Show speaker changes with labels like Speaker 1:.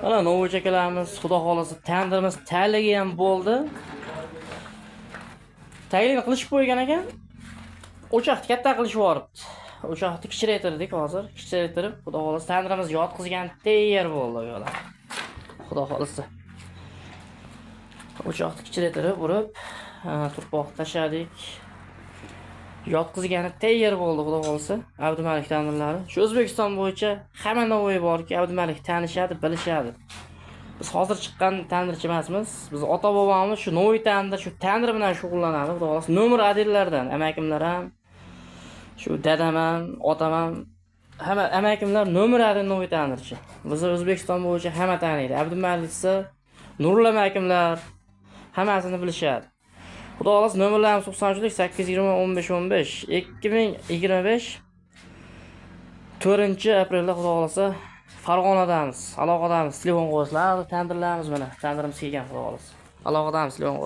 Speaker 1: Mana novcha akalarimiz, xudo xolasa tandirimiz tayyorligi ham bo'ldi. Tayyorlik qilishib qo'ygan ekan. O'choqni katta qilishib yuboribdi. O'choqni kichraytirdik hozir. Kichraytirib, xudo xolasa tandirimiz yotqizgan tayyor bo'ldi akalar. Xudo xolasa. O'choqni kichraytirib urib, turpoq tashladik. Yotqizgani tayyor bo'ldi xudo xolasa. Abdumalik tandirlari. Shu O'zbekiston bo'yicha hamma Navoiy borki, Abdumalik tanishadi, bilishadi. Biz hozir chiqqan tandirchi emasmiz. Biz ota-bobomiz shu Navoiy tandir, shu tandir bilan shug'ullanadi xudo xolasa. Nomer adillardan amakimlar ham, shu dadam ham, otam ham, hamma amakimlar nomer adil Navoiy tandirchi. Bizni O'zbekiston bo'yicha hamma taniydi. Abdumalik desa, Nurullo amakimlar hammasini bilishadi. Xudo xolasa nomerlarimiz 93 820 15 15 2025 4 aprelda xudo xolasa Farg'onadamiz. Aloqadamiz. Telefon qo'yasizlar, tandirlarimiz mana. Tandirimiz kelgan xudo xolasa. Aloqadamiz, telefon.